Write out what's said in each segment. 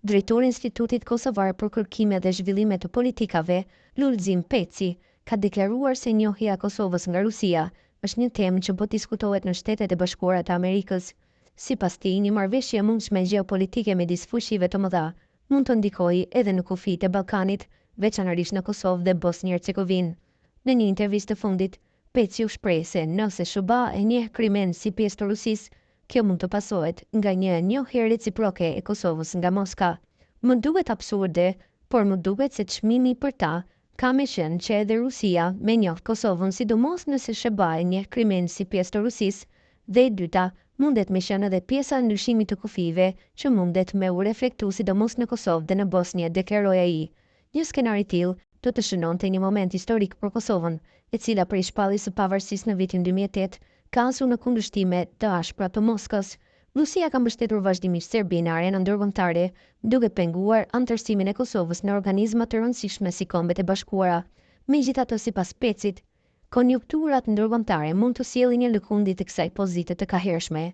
Drejtori i Institutit Kosovar për Kërkime dhe Zhvillime të Politikave, Lulzim Peci, ka deklaruar se njohja e Kosovës nga Rusia është një temë që po diskutohet në Shtetet e Bashkuara të Amerikës. Sipas tij, një marrëveshje e mundshme gjeopolitike midis fuqive të mëdha mund të ndikojë edhe në kufijtë e Ballkanit, veçanërisht në Kosovë dhe Bosnjë-Hercegovinë. Në një intervistë të fundit, Peci u shpreh se nëse SHBA e njeh Krimenë si pjesë të Rusisë, kjo mund të pasohet nga një njohje reciproke e Kosovës nga Moska. Më duket absurde, por më duket se çmimi për ta ka me qenë që edhe Rusia me njohtë Kosovën sidomos nëse SHBA e njeh Krimenë si pjesë të Rusisë dhe e dyta mundet me qenë edhe pjesa e ndryshimit të kufijve që mundet me u reflektu sidomos në Kosovë dhe në Bosnje, deklaroi ai. Një skenar i tillë do të shënonte një moment historik për Kosovën, e cila prej shpalljes së pavarësisë në vitin 2008 ka hasur në kundërshtime të ashpra të Moskës. Rusia ka mbështetur vazhdimisht Serbinë në arenën ndërkombëtare, duke penguar anëtarësimin e Kosovës në organizma të rëndësishme si Kombet e Bashkuara. Megjithatë, sipas Pecit, konjunkturat ndërkombëtare mund të sjellin një lëkundje të kësaj pozite të kahershme.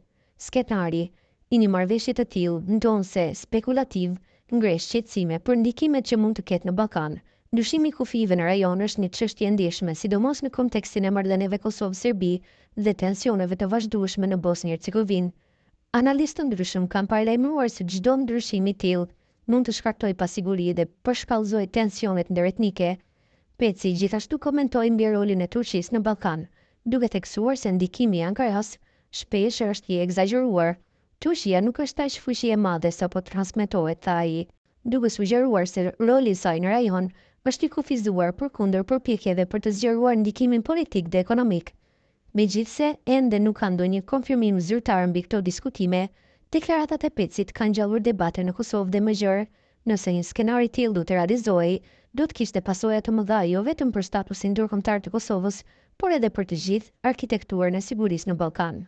Skenari i një marrëveshje të tillë, ndonëse spekulativ, ngre shqetësime për ndikimet që mund të ketë në Ballkan. Ndryshimi i kufijve në rajon është një çështje e ndjeshme, sidomos në kontekstin e marrëdhënieve Kosovë-Serbi dhe tensioneve të vazhdueshme në Bosnjë-Hercegovinë. Analistë të ndryshëm kanë paralajmëruar se çdo ndryshim i tillë mund të shkaktojë pasiguri dhe përshkallëzojë tensionet ndëretnike. Peci gjithashtu komentoi mbi rolin e Turqisë në Ballkan, duke theksuar se ndikimi i Ankarasë shpesh është i ekzagjeruar. Turqia nuk është aq fuqi e madhe sa po transmetohet, tha ai, duke sugjeruar se roli i saj në rajon është i kufizuar përkundër përpjekjeve për të zgjeruar ndikimin politik dhe ekonomik. Megjithëse ende nuk ka ndonjë konfirmim zyrtar mbi këto diskutime, deklaratat e Pecit kanë ngjallur debate në Kosovë dhe më gjerë. Nëse një skenar i tillë do të realizohej, do të kishte pasoja të mëdha jo vetëm për statusin ndërkombëtar të Kosovës, por edhe për të gjithë arkitekturën e sigurisë në Ballkan.